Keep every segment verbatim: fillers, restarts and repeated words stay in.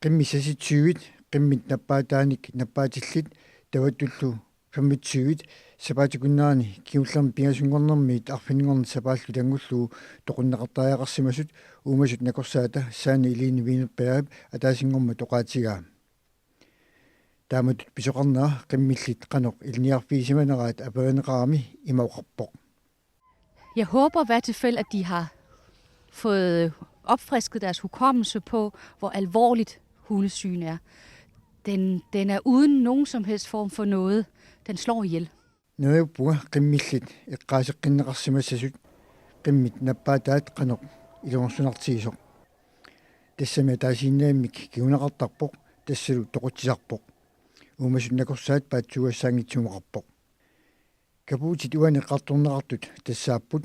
Qimmit seksogtyve, qimmit nappaataanik nappaatillit, tavattullu femogtyve, sapaatip akunnerani kingullermi pingasunngornermiit arfininngorneq sapaallu tangullugu toqunneqartariaqarsimasut uumasut nakorsaata Sanne Eline Wienerbergip ataasinngormat oqaatigaa. Taamatut pisoqarnera qimmillit qanoq ilinniarfigisimanneraat aperineqarami ima oqarpoq. Jeg håber i hvert fald, at de har fået opfrisket deres hukommelse på, hvor alvorligt hundesyge er. Den, den er uden nogen som helst form for noget. Den slår ihjel. Neriuppunga qimmillit eqqaaseqqinneqarsimassasut qimmit nappaataat qanoq ilungersunartigisoq. Tassami ataasiinnaammik kinguneqartarpoq, tassalu toqutsisarpoq. Uumasut nakorsaat paatsuugassaanngitsumik oqarpoq. Kapuutit uani eqqartorneqartut tassaapput: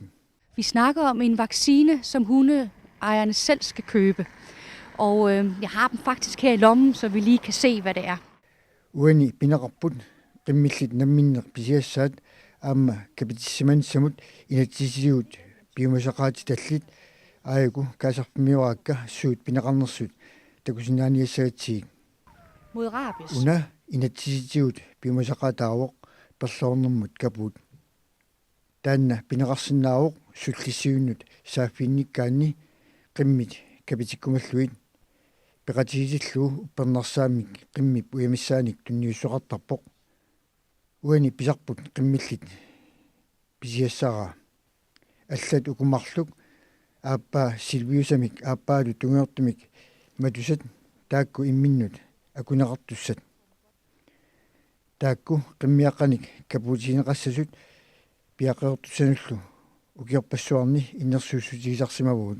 Vi snakker om en vaccine, som hundeejerne selv skal købe. Og øh, jeg har dem faktisk her i lommen, så vi lige kan se, hvad det er. Uani pineqarput qimmillit namminneq pisiassaat aamma kapitissimanissamut inatsisitigut piumasaqaatitallit, aajuku kaasarfimmioraakka suut pineqarnersut takusinnaaniassagatsigit. Mod rabies. Una inatsisitigut piumasaqaataavoq perloornermut kapuut. Taanna pineqarsinnaavoq sullissivinnut saaffiginnikkaanni qimmit kapitikkumallugit. Peqatigitillugu uppernarsaammik qimmip ujamissaanik tunniussoqartarpoq. Uani pisarput qimmillit pisiassaraa. Allat uku marluk, aappaa silviusamik aappaalu tungujortumik matusat, taakku imminnut akuneqartussat. Taakku qimmiaqqanik kapuutigineqassasut piaqereertussanullu ukiorpassuarni innersuussutigisarsimavugut.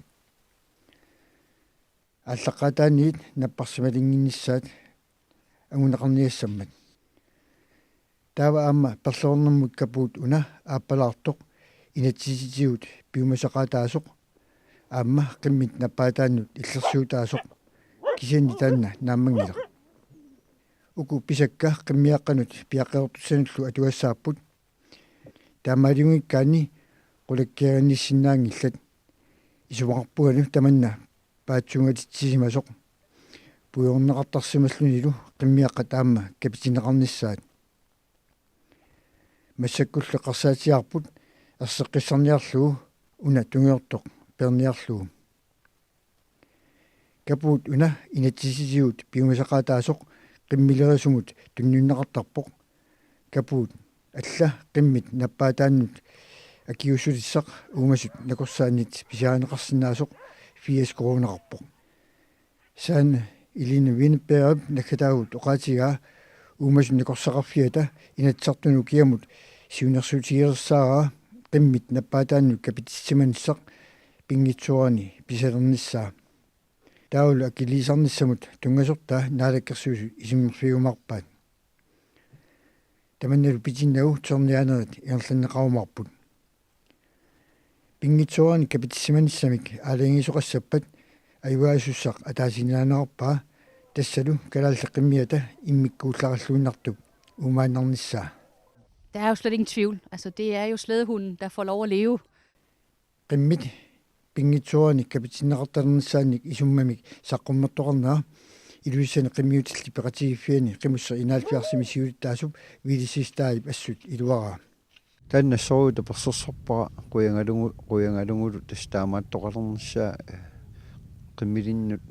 Aallaqqaataaniit napparsimalinnginnissaat anguneqarniassammat. Taava aamma perloornermut kapuut una aappalaartoq inatsisitigut piumasaqaataasoq aamma qimmit nappaataannut illersuutaasoq, kisianni taanna naammanngilaq. Uku pisakka qimmiaqqanut piaqereertussanullu atugassaapput. Taamaaliunngikkaanni qulakkeerinnissinnaanngillat. Isumaqarpungalu tamanna paatsuungatitsisimasoq. Puigorneqartarsimallunilu qimmiaqqat aamma kapitinneqarnissaat. Massakkullu eqqarsaatigaarput erseqqissarniarlugu una tungujortoq peerniarlugu. Kapuut una inatsisitigut piumasaqaataasoq qimmilerisumut tunniunneqartarpoq. Kapuut alla qimmit nappaataannut akiuussulissaq uumasut nakorsaannit pisiarineqarsinnaasoq firs koruuneqarpoq. Sanne Eline Wienerbergip naggataagut oqaatigaa uumasut nakorsaqarfiata Inatsisartuni ukiamut siunnersuutigereersaaraa qimmit nappaataannut kapitissimanissaq pinngitsoorani pisalernissaa. Taavalu akiliisarnissamut tunngasortaa Naalakkersuisut isummerfigiumaarpaat. Tamannalu pitinnagu tusarniaanerit ingerlanneqarumaarput. Pinngitsoorani kapitissimanissamik aalajangiisoqassappat ajugaasussaq ataasiinnaanerarpaa, tassalu kalaallit qimmiata immikkuullarilluinnartup uumaannarnissaa. Der er jo slet ingen tvivl. Altså, det er jo slædehunden, der får lov at leve. Qimmit pinngitsoorani kapitinneqartalernissaannik isummamik saqqummertoqarnera Ilulissani qimmiutillit peqatigiiffianni qimusseq enoghalvfjerdsimi siulittaasup Willy Siegstadip assut iluaraa. Taanna assorujuk tapersersorpara qujagalugu-, qujagalugulu tassa taamaattoqalernissaa, eh, qimmilinnut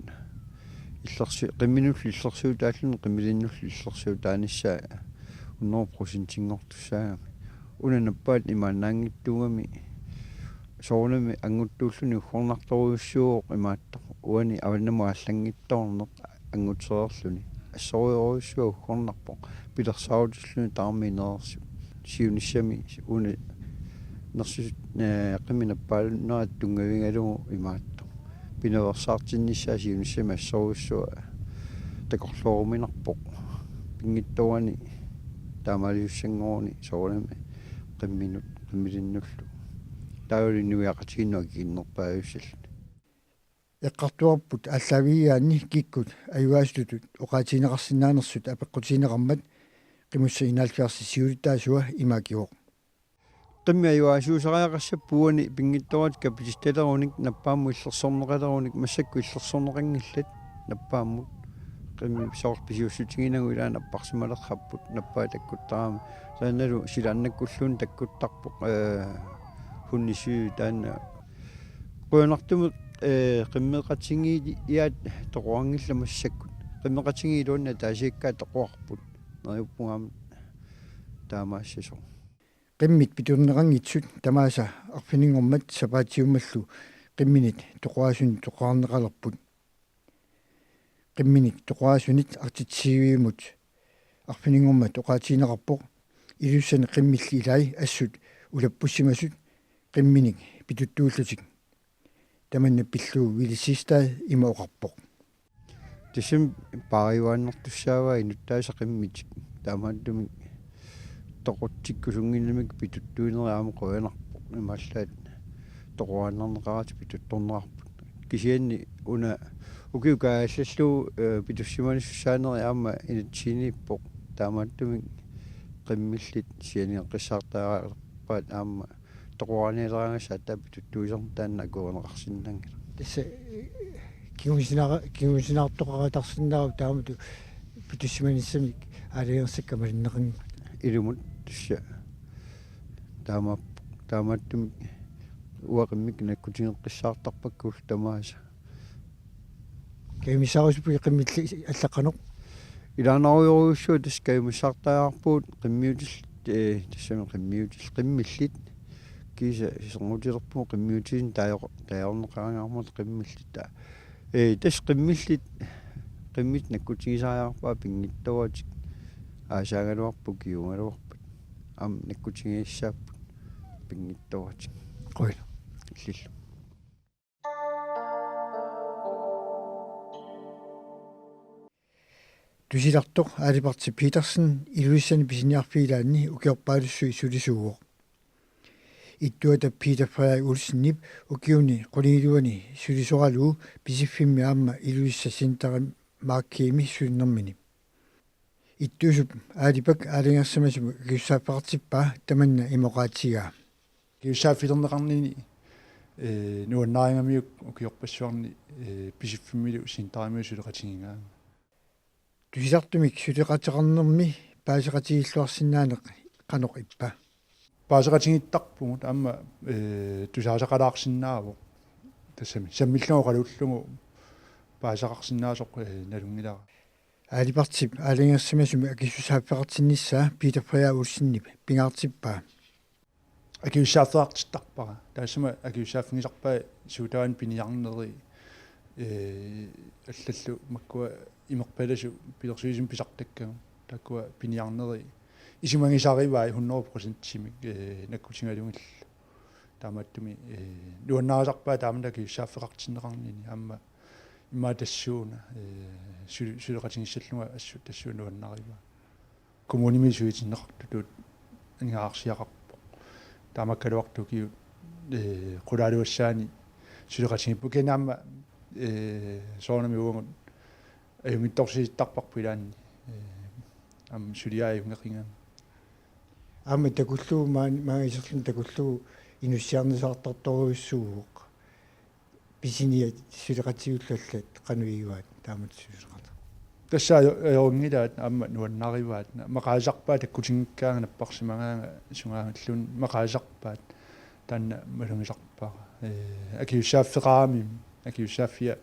illersu-, qimminullu illersuutaalluni qimmilinnullu illersuutaanissaa hundrede procentinngortussaagami. Una nappaat imaannaanngitsuugami soorunami annguttuulluni uggornartorujussuuvoq imaattoq, uani avannamut aallanngitsoorneq anngutsereerluni. Assorujorujussuaq uggornarpoq, pilersaarutilluni tamarmik inereersut. Siunissami una nersus-, eh, qimmit nappaalunnera tunngavigalugu imaattoq. Pinaveersaartinnissaa siunissami assorujussuaq takorlooruminarpoq. Pinngitsoorani taamaaliussanngoruni soorunami qimminut, qimmilinnullu. Taavalu inuiaqatigiinnut akikinnerpaajussallutik. Eqqartugarput aallaavigigaanni kikkut ajugaasutut oqaatigineqarsinnaanersut apeqqutigineqarmat qimusseq enoghalvfjerdsip siulittaasua ima akivoq: Qimmit ajugaasuusariaqassapput uani pinngitsooratik kapititalerunik nappaammut illersorneqalerunik, massakkut illersorneqanngillat nappaammut. Qimmit soorlu pisuussutiginagu ilaanni apparsimalerparput nappaat takkuttarami. Taannalu silaannakkulluunniit takkuttarpoq, ee, hunnisii taanna. Qujanartumik, ee, qimmeqatigiiaat toqoranngillat massakkut. Qimmeqatigiit iluanni ataasiakkaat toqorarput. Neriuppunga aamma taamaassasoq. Qimmit pitorneqanngitsut tamaasa arfininngormat sapaatiummallu qimminit toqoraasunik toqorarneqalerput. Qimminik toqoraasunit artitsiviumut arfininngormat oqaatigineqarpoq Ilulissani qimmillit ilaat assut ulappussimasut qimminik pituttuullutik. Tamanna pillugu Willy Siegstad ima oqarpoq: Tassami paariuaannartussaavaa inuttaasa qimmitik. Taamaattumik toqutsikkusunnginnamik pituttuinerit aamma qujanarpoq. Imaallaat toqoraannarneqaratik pituttorneqarput. Kisianni una ukiup kaajallallugu, ee, pitussimanissaanerit aamma inatsisiniippoq. Taamaattumik qimmillit sianigeqqissaartariaqarpaat aamma toqoraanialeraangassat aatsaat pituttuisarneq taanna akuerineqarsinnaanngilaq. Tassa, ee, kingusinaara-, kingusinaartoqaratarsinnaavoq taamatut pitussimanissamik aalajangersakkat malinneqanngillat. Ilumut tassa. Taama-, taamaattumik uanga qimmit nakkutigeqqissaartarpakka ullut tamaasa. Kajumissaarusupputit qimmillit allaat qanoq? Ilaannarujorujussuaq tassa kajumissaartariaqarpugut qimmiutil-, ee, tassami qimmiutil-, qimmillit. Kiisa sisornutilerpugut qimmiutinik taajo-, taajorneqaraangaarmata qimmillit. Ee, tassa qimmillit, qimmit nakkutigisariaqarpaat pinngitsooratik. Aasaagaluarput, ukiuugaluarpat. Aamma nakkutigisassaapput pinngitsooratik. Qujanaq. Illillu. Tusilartoq Aali Parti Petersen Ilulissani pisiniarfiit ilaanni ukiorpaalussuit sulisuuvoq. Ittuata Peter Frederik Olsenip ukiuni qulingiluani sulisoralugu Pisiffimmi aamma Ilulissat Centeri Markimi sulinermini. Ittuusup Aalipak aalajangersimasumik akisussaaffeqartippaa tamanna ima oqaatigaa. Akisussaaffilerneqarnini, ee, nuannaarigamiuk ukiorpassuarni, ee, Pisiffimmilu Centerimilu suleqatigigaanga. Tusilartumik suleqateqarnermi paaseqatigiilluarsinnaaneq qanoq ippa? Paaseqatigiittarpugut aamma, ee, tusaasaqalaarsinnaavoq. Tassami sammillugu oqaluullugu paaseqarsinnaasoq, ee, nalunngilara. Aali Partip aalajangersimasumik akisussaaffeqartinnissaa Peter Frederik Olsenip pingaartippaa. Akisussaaffeqartittarpara. Taassuma akisussaaffigisarpaat suut taanna piniarneri, ee, allallu makkua imerpalasut pilersuisumik pisartakkagut. Taakkua piniarneri isumagisarivai hundrede procentimik, ee, nakkutigalugillu. Taamaattumik, ee, nuannaarisarpaat taamani akisussaaffeqartinneqarnini aamma immaqa tassuuna, ee, suli-, suleqatigissallunga assut tassuuna nuannarivaa. Kommunimi sulitinneqartutut aningaasarsiaqarpoq. Taamakkaluartoq ukiut, ee, qulaaluassaanni suleqatigiippugut kinaamma, ee, soorunami uagut ajunngitsorsiutittarparput ilaanni, ee, aamma suliai ajunngikkaanni. Aamma takullugu maan-, maanga iserluni takullugu inussiarnisaartartorujussuuvoq. Pisiniat suleqatigiillutik qanoq iguaat taamatut suleqateq? Tassa ajo-, ajorunngilaat aamma nuannarivaat. Maqaasisarpaat takkutinngikkaangat napparsimagaangat sungaangalluunniit maqaasisarpaat taanna malugisarpara. Ee, akisussaaffeqarami, akisussaaffia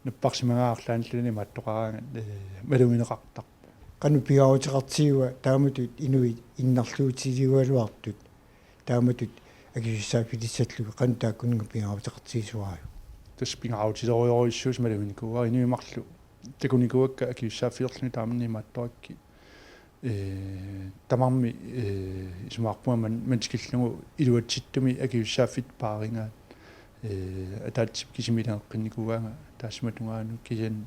napparsimagaangat arlaannik imaattoqaraangat, ee, malugineqartarpoq. Qanoq pingaaruteqartigivaa taamatut inuit innarluutiliugaluartut taamatut akisussaaffilissallugu qanoq taakkununnga pingaaruteqartigisuugatsigu? Tassa pingaarutilerujorujussuusoq maluginikuuara inuit marluk takunikuuakka akisussaaffilerlugit taamani imaattorakkit. Ee, tamarmik, ee, isumaqarpunga man-, manna tikillugu iluatsittumik akisussaaffiit paarigaat. Ee, ataatsip kisimi ilageqqinnikuugaanga taassuma tungaanut kisianni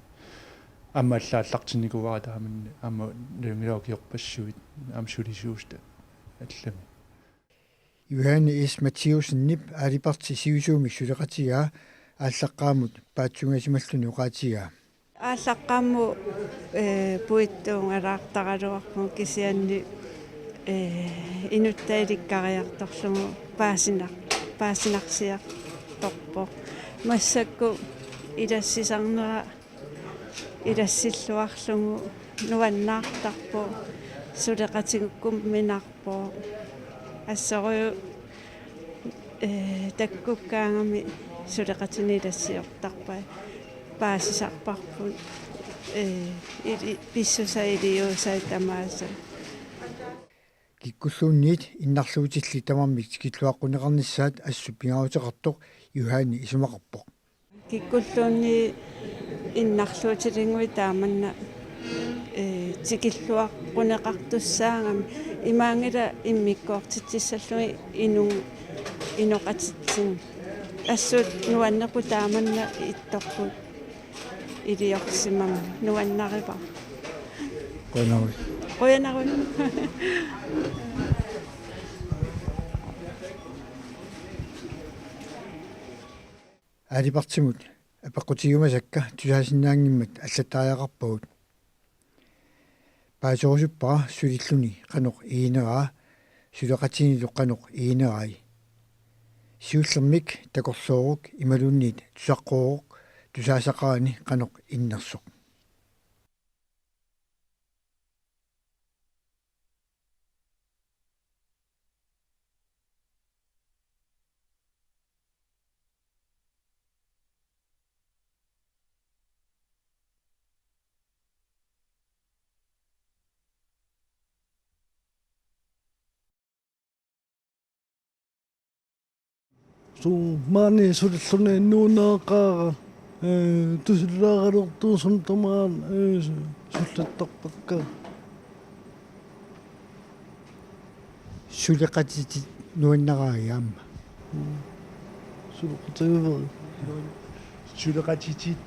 aamma allaallartinnikuuara taamanna aamma nalunngilara ukiorpassuit aamma sulisuusut allamik. Johanne S. Mathiussenip Aali Parti sivisuumik suleqatigaa aallaqqaammut paatsuungasimalluni oqaatigaa. Aallaqqaammut, ee, puittuungalaartaraluarpunga kisianni, ee, inuttalikkariartorlugu paasinar-, paasinarsiartorpoq. Massakkut ilassisarnera Ilassilluarlugu nuannaartarpoq, suleqatigiikkuminarpoq. Assorujuk, ee, takkukkaangami suleqatinik ilassiortarpai. Paasisarparput, ee, ili-, pissusai iliuusai tamaasa. Kikkulluunniit innarluutillit tamarmik tikilluaqquneqarnissaat assut pingaaruteqartoq Johanne isumaqarpoq. Kikkulluunniit innarluutilinnguit taamanna, ee, tikilluaqquneqartussaagami, imaanngilaq immikkoortitsissallugit inu-, inoqatitsinnut. Assut nuannerput taamanna ittorput iliorsimammat, nuannarivara. Qujanarujussuaq. Qujanarujussuaq. Aalipartimut apeqqutigiumasakka tusaasinnaanngimmata allattariaqarpagut. Paaserusuppara sulilluni qanoq igineraa, suleqatinilu qanoq iginerai. Siullermik takorlooruk imaluunniit tusaqqooruk tusaasaqarani qanoq innersoq. Suu, maani sulilluni nuunneqaara, ee, tusilaaraluartuusumik tamaat, ee, su-, sullattarpakka. Suleqatitit nuannaraangat aamma. Mm. Suleqatitit. Suleqatitit.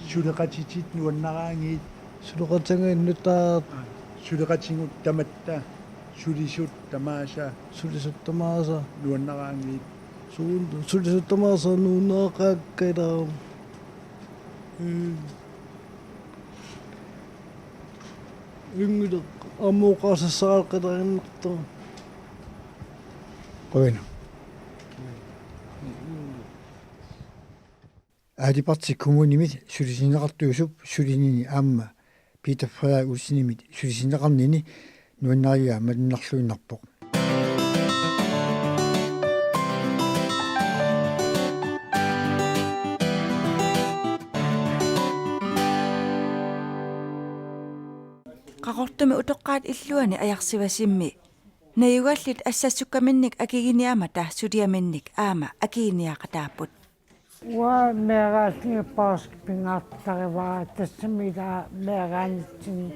Suleqatitit nuannaraangat. Suleqatigiinniit taava. Suleqatigut tamatta. Sulisut tamaasa. Sulisut tamaasa. Nuannaraangat. Suun-, sulisut tamaasa nuunneqaakka ilaa. Mm. Inngilaq ammooqaasassaaqatarinnartoq. Qujanaq. Aalipartit kommunimit sulisinneqartuusup sulinini aamma Peter Frederik Olsenimit sulisinneqarnini nuannarigaa malunnarluinnarpoq. Qaqortumi utoqqaat illuanni Ajarsivasimi najugallit assassukkaminnik akiginiammata suliaminnik aamma akiginiaqataapput. Uanga meeraallunga poorskip pingaartittarivara, tassami ilaa meeraanitsinni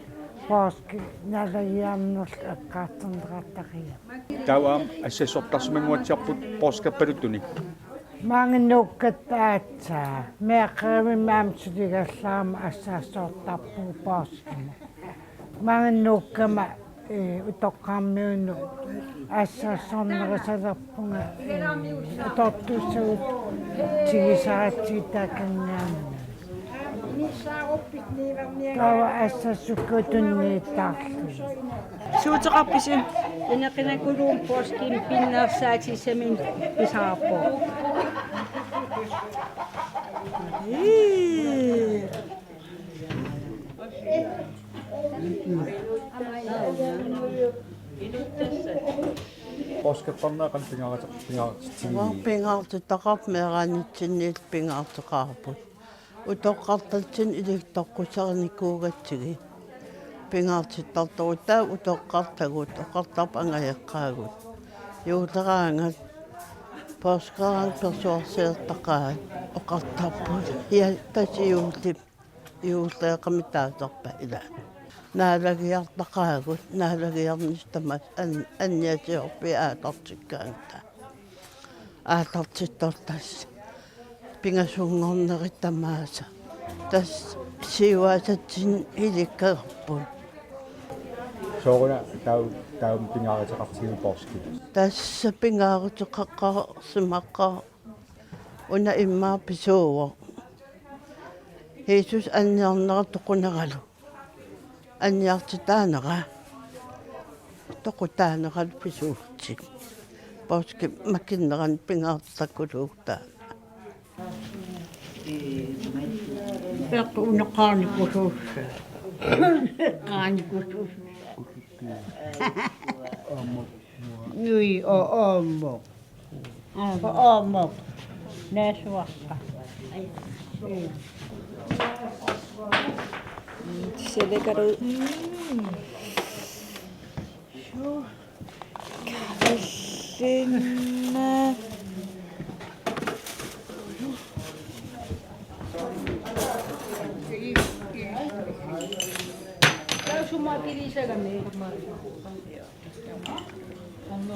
poorskip naalagiarnerlu eqqartorneqartariaqarpoq. Taava aamma assassortarsimanguatsiarput poorskippaluttuni. Maanga nuukkatta aatsaat, meeqqerivimmi aamma suligallarama assassortarpugut poorskimut. Maanga nuukkama, ee, utoqqarmiunut assassornerisalerpunga, ee, utoqqartussaagut tigusaratsigu taakaninngaanniit. Taava assassukkagut tunniuttaarlugit. Suuteqarpisi? Inequnaquluup poorskimik pinnersaatissaminnik pisarpoq. Ii. Poorskipparneq qanoq pingaarti-, pingaartitsigivigit? Pingaartitaqarpoq, meeraanitsinniillu pingaartoqarput. Utoqqartatsinnut ilikkoqqusarinikuugatsigit. Pingaartittartorujuuvoq, taava utoqqartagut, oqartarput angajoqqaagut. Juulleraangat, poorskeraangat persuarsiortaqaat, oqartarput. Ja, tassa juullip. Juulleeqqami taasarpaat ilaa. Naalagiartaqaagut, naalagiarnissaq tamaasa an-, anniassiorfiit aallartikkaangatta. Aallartittortassa. Pingasunngornerit tamaasa. Tassa siuaasatsinnik ilikkagarput. Sooruna taava, taava pingaaruteqartigiuk poorskip? Tassa pingaaruteqaqarsimaqaaq. Una immaqa pisuuvoq. Jiisusi anniarnera toquneralu. Anniartitaanera. Toqutaaneralu pisuuvutit. Poorskip makinnerani pingaartitaqalugu taanna. Peqqu una qaanikusuussa. Qaanikusuussa. Nui o oommo. Oommo. Naasuarpa. Ser lækkert ud. Kaffelinna.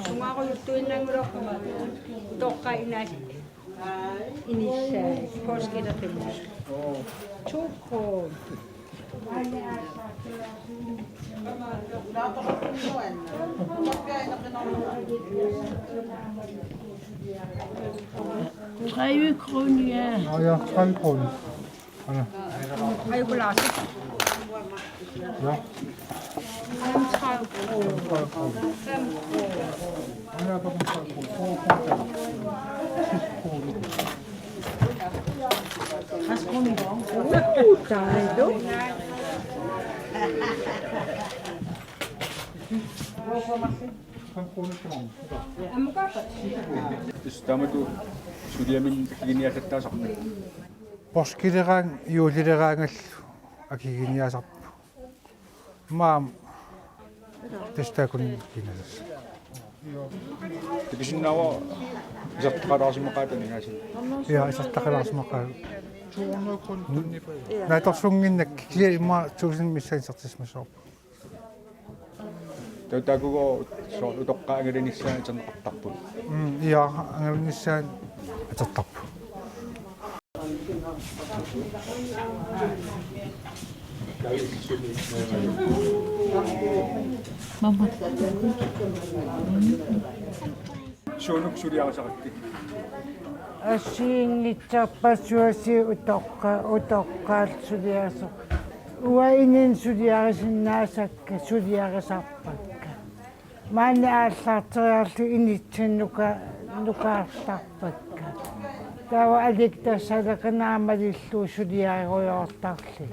Sungaarujuttuinnanngilaq utoqqaat inaa- inissaat poorskillit. Tuku. Tre kroner, ja. Nå ja, tre kroner. Anna. Har I gulasch? Ja. Fem kroner. Fem kroner. Anna, der er tre kroner. To kroner. Tres kroner. Uh, dejligt. Fem kroner skal man. Tassa taamatut suliaminnik akiginiallattaasarpit? Poorskileraangat juullileraangallu akiginiaasarput. Maam tassa taakkunannga akiginiaasassaq. Takusinnaavara isertitaqalaarsimaqaat aningaasat. Ja, isertitaqalaarsimaqaat. Naatsorsuunnginnakku kisianni immaqa tusind missaani isertitsisimassavarput. Taava taakku soorlu utoqqaat angalanissaat atorneqartarput. Mm, ja, angalanissaat atortarput. Mama. Suunuku suliarisarakkit? Assigiinngitsorpassuit utoqqa-, utoqqaallu suliarisoq. Uanga inunnut suliarisinnaasakka suliarisarpakka. Maani aallarteriarlugu inissinnuka-, nukaartarpakka. Taava aliikkut tassa aleqinera malillugu suliarujoortarlugit.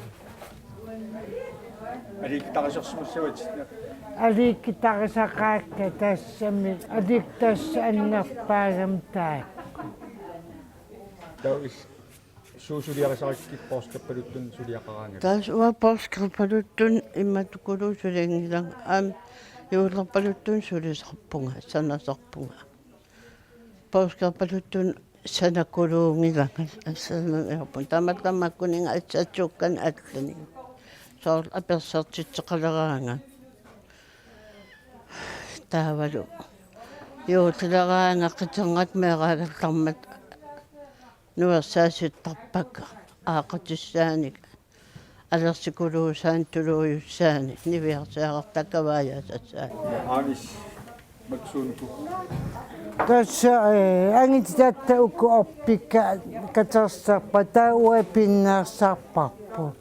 Aliikkutarisarsimassavatit? Aliikkutarisaqaakka tassami. Aliikkut tassa annerpaagami taakku. Taava is-, suut suliarisarakkit poorskippaluttut suliaqaraangat? Tassa uanga poorskippaluttut imaattukulu sulinngilanga. Aamma juullerpaluttut sulisarpunga, sanasarpunga. Poorskippaluttut sanakuluunngilanga, assanerniarpun. Tamatta makkuninga assassukkanik allani. Soorlu apersortitseqaleraangat. Taavalu juullileraangat qiterngata meeraagallarmata nuersaasittarpakka aaqqatissaannik. Alersikuluusaanik tuluujussaannik niviarsiarartakka vaajaasassaanik. Anis maksuunku. Tassa, eh, angititta uku orpikka katersorpakka, taava uanga pinnersarparput.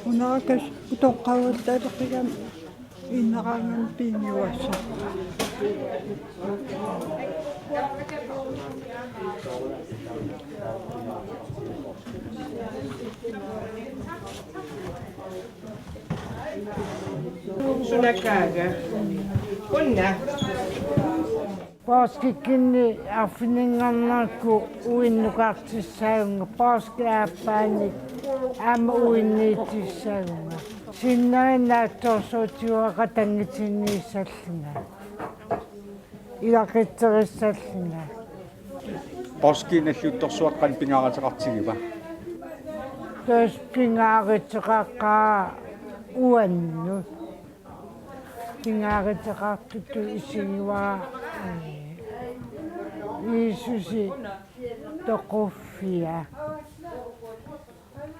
Unakas utoqqaat talerigami innaraangan pinnguassaq. Sunakaaga. Unna. Poorskikkunni arfininngornerani uinnukaartissagunga, poorskip aappaani aamma uinniitissaguma. Sinneriinnaat torsuutiuaqa tanngitinniissallunga. Ilaqutterissallunga. Poorskip nalliuttorsuaq qanoq pingaaruteqartigiva? Tassa pingaaruteqaqaaq uannut. Pingaaruteqartutut isigivara, eh, Jiisusi toquffia.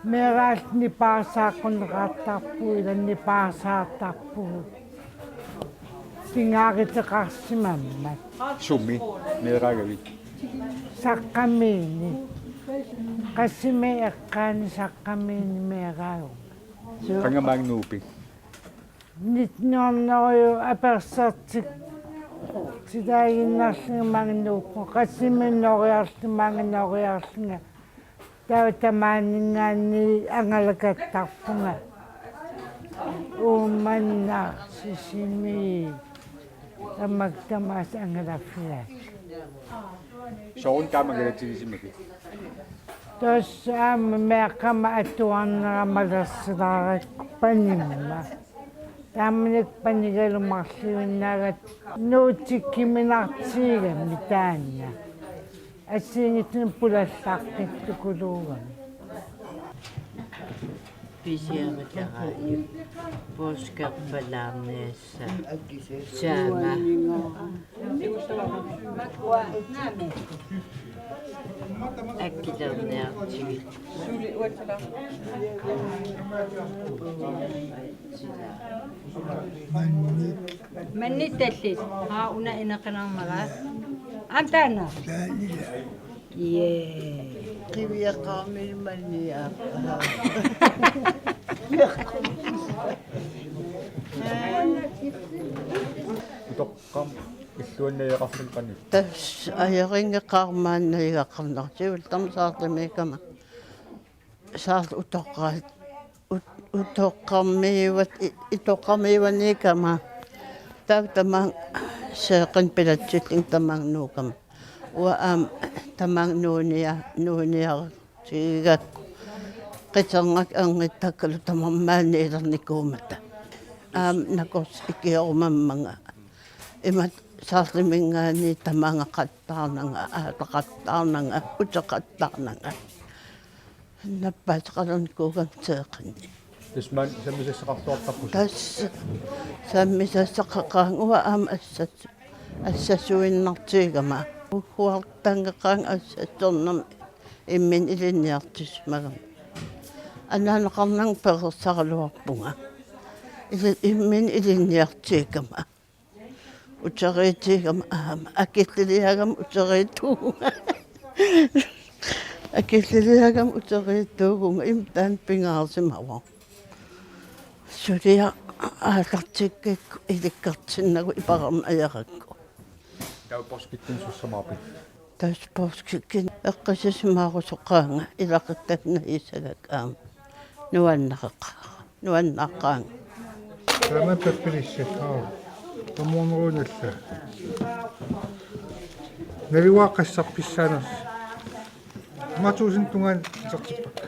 Meeraallu nipaarsaaqqunneqartarpugut, ila nipaarsaartarpugut. Pingaaruteqarsimammat. Sumi meeraagavit? Saqqamiini. Qassimi eqqaani saqqamiini meeraagunga. Qanga maanga nuuppit? Nitten hundrede apersortik tilaaginnarlunga maanga nuuppunga. Qassimi noriarlunga maanga noriarlunga. Taava tamaaninngaanniit angalakattarpunga. Uummannaq, Sisimiut, tamakku tamaasa angalaffigaakka. Soorunami taama angalatigisumigit? Tassa aamma meeqqama atuarnera malersilaarakku panimma. Taamanikkut panigalugu marluinnaagatta nuutikkiminartigami taanna. Assigiinngitsunik pulallaqqittukuluugami. Pisiarilaaraajuk. Poorskip palaarniassaq. Saama. Akiliorniartigit. Mannitallit. Haa, una inequnarmara. Aamma taanna. Jee. Qiviaqarmini manniaappa. Utoqqarmi illuannajaqarluni qanoq? Tassa ajorinngeqaarmat najugaqarneq. Siullermik saarlamiikkama. Saarlu utoqqaat. Ut-, utoqqarmiuat-, i-, utoqqarmiuaniikkama. Taava tamaanga seeqqanik pilatsillunga tamaanga nuukkama. Uanga aamma tamaanga nuunia-, nuuniartigigakku. Qiterngakka anngittakkalu tamarmik maaniilernikuummata. Aamma nakorsaq ikiorumammanga. Imatut saarlaminngaanniit tamaanga qattaarnanga, aataqattaarnanga, uteqattaarnanga. Nappaateqalernikuugama seeqqanni. Tassa maani sammisassaqarluartarpusi? Tassa sammisassaqaqaanga, uanga aamma assas-, assasuinnartigigama. Ugguartanngeqaanga assassornermik imminut ilinniartissimagama. Anaanaqarnanga perorsaraluarpunga. Ili-, imminut ilinniartigigama. Uteriitigigama aamma. Akilliliagama uteriituuvunga. Akilliliagama uteriituuvunga. Ima taanna pingaarsimavoq. Suliaq aallartikkakku ilikkartinnagu iperarneq ajorakku. Taava poorskikkinik sussamaarpit? Tassa poorskikkinik eqqissisimaarusoqaanga ilaquttakka najussagakka aamma. Nuannareqaara. Nuannaaqaanga. Taama pappilissat, aa. Tamuuneruinalla. Naluara qassarpissaanersoq. Imatut tusind tungaanut isertippakka.